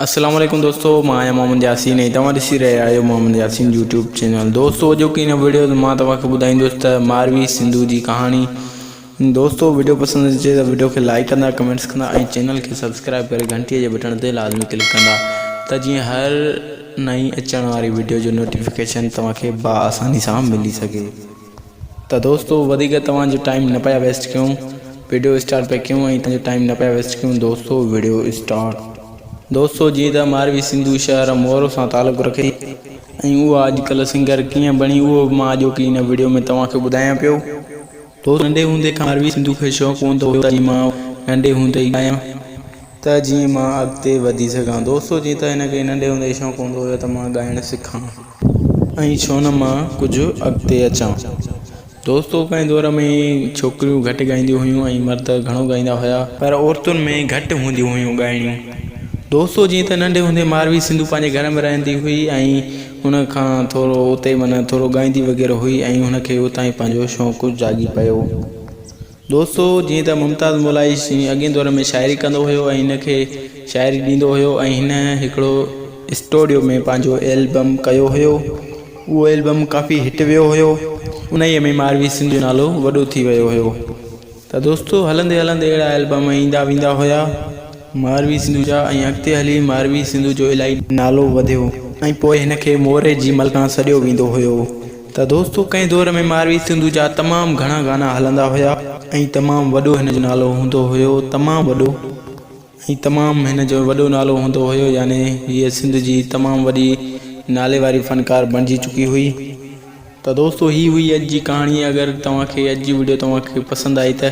السلام عليڪم دوستو مان آهيان محمد ياسين ۽ توهان ڏسي رهيا آهيو محمد ياسين يوٽيوب چينل دوستو اڄوڪي هن وڊيو ۾ مان توهان کي ٻڌائيندس ته ماروي سنڌو جي ڪهاڻي دوستو وڊيو پسند اچي ته وڊيو کي لائڪ ڪندا ڪمينٽس ڪندا ۽ چينل کي سبسڪرائب ڪري گهنٽي جي بٽڻ تي لازمي ڪلڪ ڪندا ته جيئن هر نئين اچڻ واري وڊيو جو نوٽيفڪيشن توهان کي با آساني سان ملي سگهي. ته دوستو وڌيڪ توهان جو ٽائيم نه پيا ويسٽ ڪيون وڊيو اسٽارٽ پيا ڪيون ۽ توهان جو ٽائيم نه پيا ويسٽ ڪيون دوستو وڊيو اسٽارٽ. دوستو جيئن ته ماروي سنڌو شهر مورو سان تعلق رکي ٿي ۽ اها اڄ ڪلهه سنگر ڪيئن بڻي اهو به مان اڄوڪي هن وڊيو ۾ توهان کي ٻڌايان پيو. دوستو ننڍي هوندي کان ماروي سنڌو کي شوق هوندو هيو ته جيئن مان ننڍي هوندي ئي ڳايان ته جيئن مان اڳتي وڌي سگهان دوستو جيئن ته هن کي ننڍي هوندي ئي شوق هوندو هيو ته مان ڳائڻ سکان. ۽ ڇو نه مان ڪجهه اڳتي اچان. دوستو ڪنهن دور ۾ ڇوڪريون گهٽ ڳائينديون هيون ۽ مرد گهڻو ڳائيندا هيا. پر عورتن ۾ گهٽ هونديون هيون ڳائڻيون. دوستو جيئن ته ننڍي هوندي ماروي سنڌو پنهنجي گهر ۾ رهندي هئي ۽ ان کان ٿورو اتي معنيٰ ٿورو ڳائيندي وغيره هئي ۽ هن کي اتان ئي پنهنجو شوق جاڳي پيو. دوستو جيئن ته ممتاز مولائي اڳئين دور ۾ شاعري ڪندو هيو ۽ هن کي شاعري ڏيندو هيو ۽ هن هڪڙو اسٽوڊيو ۾ پنهنجو البم ڪيو هيو اهو البم ڪافي هٽ ويو هيو انهيء ۾ ماروي سنڌ جو نالو وڏو ٿي ويو هيو ته دوستو هلندي هلندي اهڙا البم ايندا ويندا هيا ماروي سنڌو جا ۽ اڳتي هلي ماروي سنڌو جو الائي نالو وڌيو ۽ پوء هن کي موري جي ملڪان سڏيو ويندو هيو. ته دوستو ڪنهن دور ۾ ماروي سنڌو جا تمام گهڻا گانا هلندا هيا ۽ تمام وڏو هن جو نالو هوندو هيو تمام وڏو ۽ تمام هن جو وڏو نالو هوندو هيو يعني هيء سنڌ جي تمام وڏي نالي واري فنڪار بڻجي چڪي هئي. ته دوستو هي هئي اڄ جي ڪهاڻي اگر توهان کي اڄ جي وڊيو توهان کي پسند آئي ته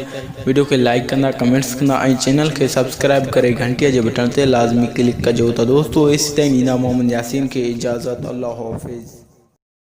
وڊيو کي لائيڪ ڪندا ڪمينٽس ڪندا ۽ چينل کي سبسڪرائب ڪري گهنٽي جي بٽڻ تي لازمي ڪلڪ ڪجو ته دوستو ايسيتائين ڏيندا محمد ياسين کي اجازت الله حافظ.